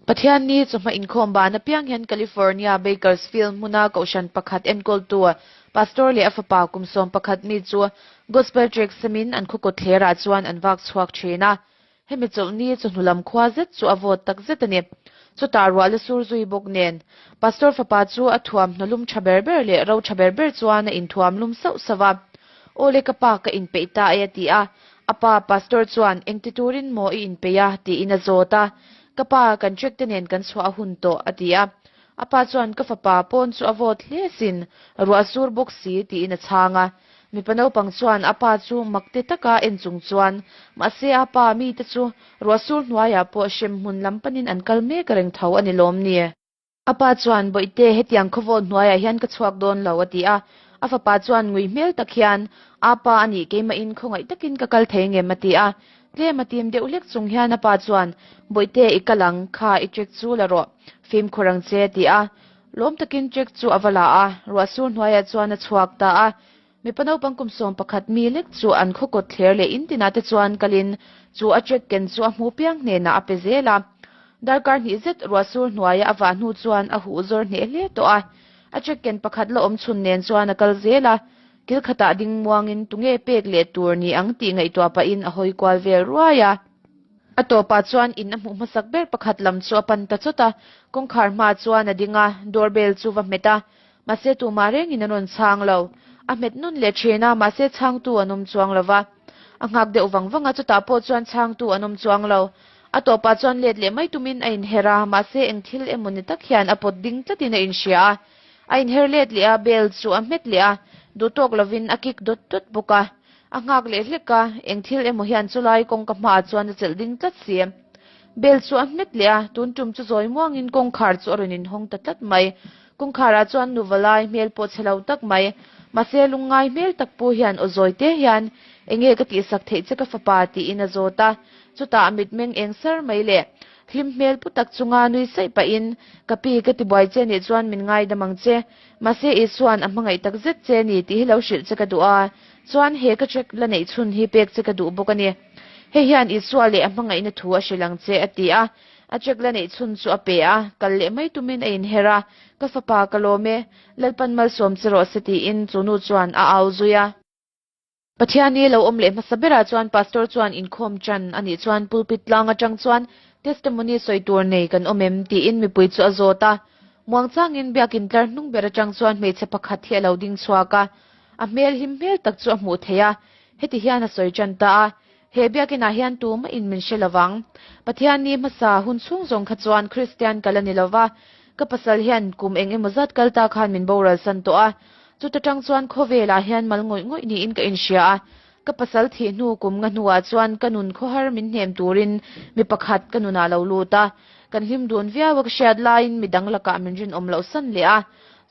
Pathianni chawhma inkhawm ban apiang hian California Bakersfield hmuna kohhran pakhat enkawltu Pastor leh a fapa kum 11 mi chu Gospel Track semin an khaw kawtthlerah chuan an vak chhuak thin a. Hemi chawlhni chawhnu lam khua zet chu a vawt tak zet a ni. Chutah ruah la sur zui bawk nen Pastor fapa chu a thuam hnawlum tha ber ber leh ro tha ber ber chuan a inthuam lum sauh sauh a. Awle ka pa ka inpeih ta e a ti a. A pa Pastor chuan engti turin maw i inpeih a tiin a zawt a. Ka pa kan trek te nen kan chhuah a hun tawh a ti a. A pa chuan ka fapa pawn chu a vawt hle sin, ruah sur bawk si tiin a chhang a. Mipa naupang chuan a pa chu mak te taka en chung chuan, Mahse a pa mite chu ruah sur hnuaiah pawh hrem hmun lam panin an kal mek reng tho a ni lawm ni? A pa chuan, Bawihte, hetiang khawvawt hnuaiah hian ka chhuak dawn lo, a ti a. A fapa chuan ngui hmel tak hian, A pa a nih, keimahin khawngaih takin ka kal thei ngem, a ti a. Tlem a tim deuh hlek chung hian a pa chuan, Bawihte, i kal ang, kha i trek chu la rawh, fimkhur ang che, a ti a. Lawm takin trek chu a va la a, ruah sur hnuaiah chuan a chhuak ta a. Mipa naupang kum 11 mi lek chu an khaw kawt thler leh in tinah te chuan kalin chu a trek ken chu a hmu piang hnenah a pe zel a. Darkar hnih zet ruah sur hnuaia a vah hnu chuan a huh zawr hneh hle tawh a. A trek ken pakhat la awm chhun nen chuan a kal zel a. Kil khatah ding muangin tunge pek leh tur ni ang tih ngaihtuah pahin a hawi kual vel ruai a. A tawpah chuan in a hmuh hmasak ber pakhat lam chu a pan ta chawt a. Kawngkhar hmaah chuan a ding a, doorbell chu va hmet a. Mahse tumah rengin an rawn chhang lo. A hmet nun leh thin a, mahse chhangtu an awm chuang lo va. A nghak deuh vang vang a, chutah pawh chuan chhangtu an awm chuang lo. A tawpah chuan let leh mai tumin a inher a, mahse eng thil emaw ni tak hian a pawt ding tlatin a inhria a. A inher let leh a, bell chu a hmet leh a, duhtawk lovin a kick dawt dawt bawk a. A nghak leh hlek a, eng thil emaw hian chulai kawngka hmaah chuan a chelh ding tlat si. Bell chu a hmet leh a, tun tum chu zawi muangin kawngkhar chu a rawn inhawng ta tlat mai. Kawngkharah chuan nu valai hmel pawh chhe lo tak mai, mahse lungngai hmel tak pu hian aw zawi te hian, Enge ka tihsak theih che ka fapa? tiin a zawt a. Chutah a mitmeng eng sar mai leh hlim hmel pu tak chunga nui saih pahin, Ka pi, ka tibuai che nih chuan min ngaidam ang che. Mahse Isua'n a hmangaih tak zet che ni tih hi lo hrilh che ka duh a, chuan he ka check la neih chhun hi pek che ka duh bawk a ni. Hei hian Isua leh a hmangaihna thu a hrilh ang che, a ti a. A check la neih chhun chu a pe a, kal leh mai tumin a inher a, Ka fapa ka lawm e, Lalpan malsawm che rawh se tiin chu nu chuan a au zui a. Pathiani lo awm leh hmasa berah chuan Pastor chuan inkhawm tan a nih chuan pulpit tlang atang chuan testimony sawi tur nei kan awm em tiin mipui chu a zawt a. Muangchangin biakin tlar hnung ber atang chuan hmeichhe pakhat hi a lo ding chhuak a, a hmel him hmel tak chu a hmuh theih a, heti hian a sawi tan ta a, He biakinah hian tumah in min hre lovang. Pathian ni hmasa hun chhung zawng kha chuan Kristian ka la ni lova, ka pasal hian kum eng emaw zat kal ta khan min boral san tawh a. Chuta tang chuan khawvelah hian mal ngawih ngawih niin ka inhria a. Ka pasal thih hnu kum nga hnuah chuan ka nun khawhar min hnem turin mi pakhat ka nunah lo lut a. Kan hlim dun viau a ka hriat laiin midang lakah min rinawm loh san leh a.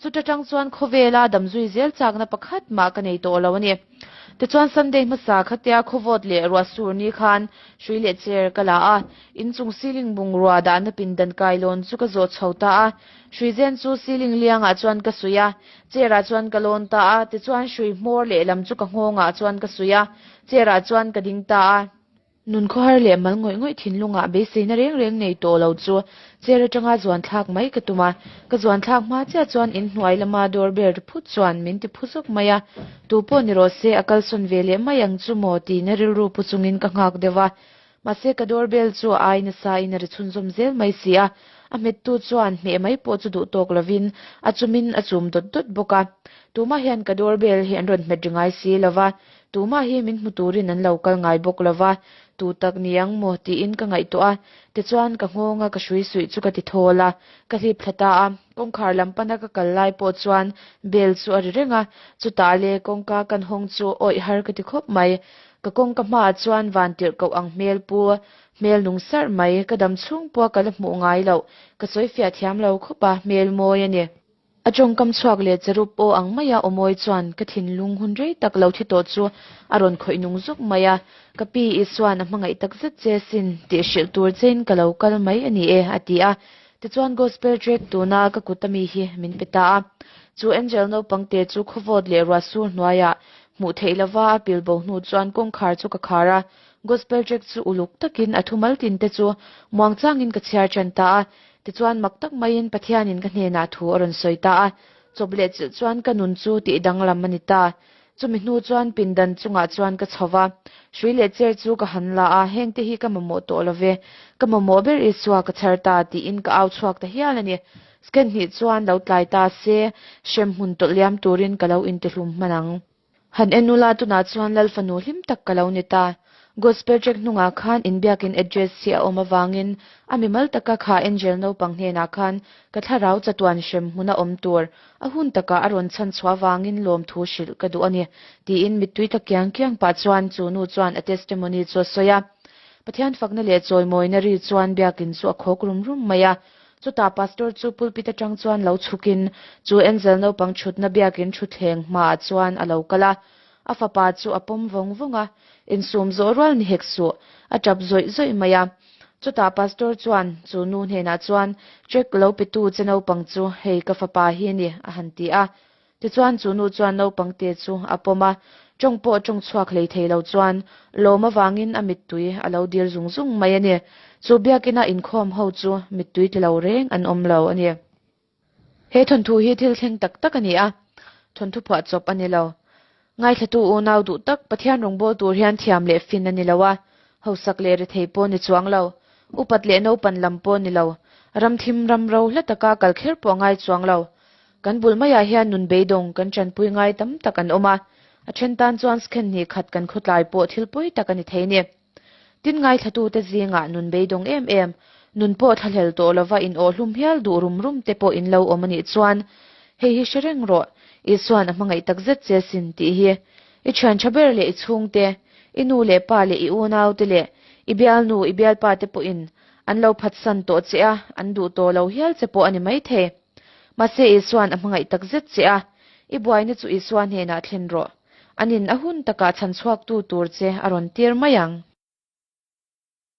Chuta tang chuan khawvela damzui zel chakna pakhat mah ka nei tawh lo a ni. Tichuan Sunday hmasa khatia khawvawt leh ruah sur ni khan hrui leh chair ka la a, inchung ceiling bungrua dahna pindan kailawn chu ka zawh chho ta a. Hrui zen chu ceiling liangah chuan ka suih a, chair ah chuan ka lawn ta a, tichuan hrui hmawr lehlam chu ka nghawngah chuan ka suih a, chair ah chuan ka ding ta a. Nun khawhar leh mal ngawih ngawih thinlungah beiseina reng reng nei tawh lo chu chair atanga zuan thlak mai ka tum a, ka zuan thlak hma chiah chuan in hnuai lama door bell ri phut chuan min ti phu zawk mai a, tu pawh ni rawh se a kalsawn ve leh mai ang chu maw tiin rilru pu chungin ka nghak deuh a, mahse ka door bell chu a ai nasa in a ri chhunzawm zel mai si a, a hmettu chuan hmeh mai pawh chu duh tawk lovin a chumin a chum dawt dawt bawk a, tumah hian ka door bell hi an rawn hmet ri ngai si lova, Tumah hi min hmu turin an lo kal ngai bawk lo va, tu tak ni ang maw tiin ka ngaihtuah a, tichuan ka nghawnga ka hrui suih chu ka ti thawl a, ka hlip thla ta a, kawngkhar lam pana ka kal lai pawh chuan bell chu a ri reng a, chutah le kawngka kan hawng chu awih har ka ti khawp mai, ka kawngka hmaah chuan van tirh koh ang hmel pu, hmel nung sarh mai, ka dam chhung pawh ka la hmuh ngai loh, ka sawi fiah thiam lo khawp a, hmel mawi a ni. A tawngkam chhuak leh cherub aw ang maia awmawi chuan ka thinlung hun rei tak lo thi tawh chu a rawn khawih nung zawk mai a, Ka pi Isua'n a hmangaih tak zet che sin tih hrilh tur chein ka lo kal mai a ni e, a ti a. Tichuan Gospel track tuna ka kut ami hi min pe ta a. Chu Angel naupang te chu khawvawt leh ruah sur hnuaiah hmuh theih lova a pilbo hnu chuan kawngkhar chu ka khar a. Gospel tract chu uluk takin a thumal tin te chu muangchangin ka chhiar ṭan ta a. Tichuan mak tak maiin Pathianin ka hnenah thu a rawn sawi ta a. Chawp leh chilh chuan ka nun chu tih danglam a ni ta. Chumi hnu chuan pindan chungah chuan ka chho va. Hrui leh chair chu ka han la a, hengte hi ka mamawh tawh lo ve. Ka mamawh ber Isua ka chhar ta tiin ka au chhuak ta hial a ni. Scan hnih chuan lo tlai ta se, hrem hmun tawlh liam turin ka lo intihlum hman ang. Han en ula tunah chuan Lal fanu hlim tak ka lo ni ta. Gospel track hnungah khan inbiakin address hi a awm avangin a mimal taka kha Angel naupang hnenah khan ka thlarau chatuan hrem hmuna awm tur a hun takah a rawn chhan chhuah avangin lawmthu hrilh ka duh a ni tiin mittui tla kiang kiang pah chuan chu nu chuan a testimony chu a sawi a. Pathian fakna leh chawimawina ri chuan biakin chu a khawk rum rum mai a. Chutah pastor chu pulpit atang chuan lo chhukin chu Angel naupang thutna biakin thutthleng hmaah chuan a lo kal a. A fapa chu a pawm vawng vawng a, insum zawh rual ni hek suh, a tap zawih zawih mai a. Chutah pastor chuan chu nu hnenah chuan, Check lo petu che naupang chu hei ka fapa hi a ni, a han ti a. Tichuan chu nu chuan naupang te chu a pawm a, tawng pawh tawng chhuak hlei thei lo chuan lawm avangin a mittui a lo dil zung zung mai a ni. Chu biakina inkhawm ho chu mittui ti lo reng an awm lo a ni. He thawnthu hi thil thleng tak tak a ni a, thawnthu phuah chawp a ni lo. Ngaithlatu unau duh tak Pathian rawngbâwl tur hian thiam leh fin a ni lo a, hausak leh rethei pawh ni chuang lo, upat leh naupan lam pawh ni lo, ram thim ram ro hla taka kal kher pawh a ngai chuang lo. Kan bul maiah hian nun beidawng kan tanpui ngai tam tak an awm a, a then tan chuan scan hnih khat kan khawtlai pawh thil pawi tak a ni thei ni. Tin ngaithlatute zingah nun beidawng em em, nun pawh thlahlel tawh lova in awhhlum hial duh rum rum te pawh in lo awm a nih chuan hei hi hre reng rawh, Isua'n a hmangaih tak zet che sin tih hi. I thian tha ber leh i chhungte, i nu leh pa leh i unaute leh i bialnu, i bialpa te pawhin an lo phatsan tawh che a, an duh tawh lo hial che pawh a ni maithei. Mahse Isua'n a hmangaih tak zet che a, i buaina chu Isua hnenah thlen rawh. Anin a hun takah chhan chhuaktu tur che a rawn tir mai ang.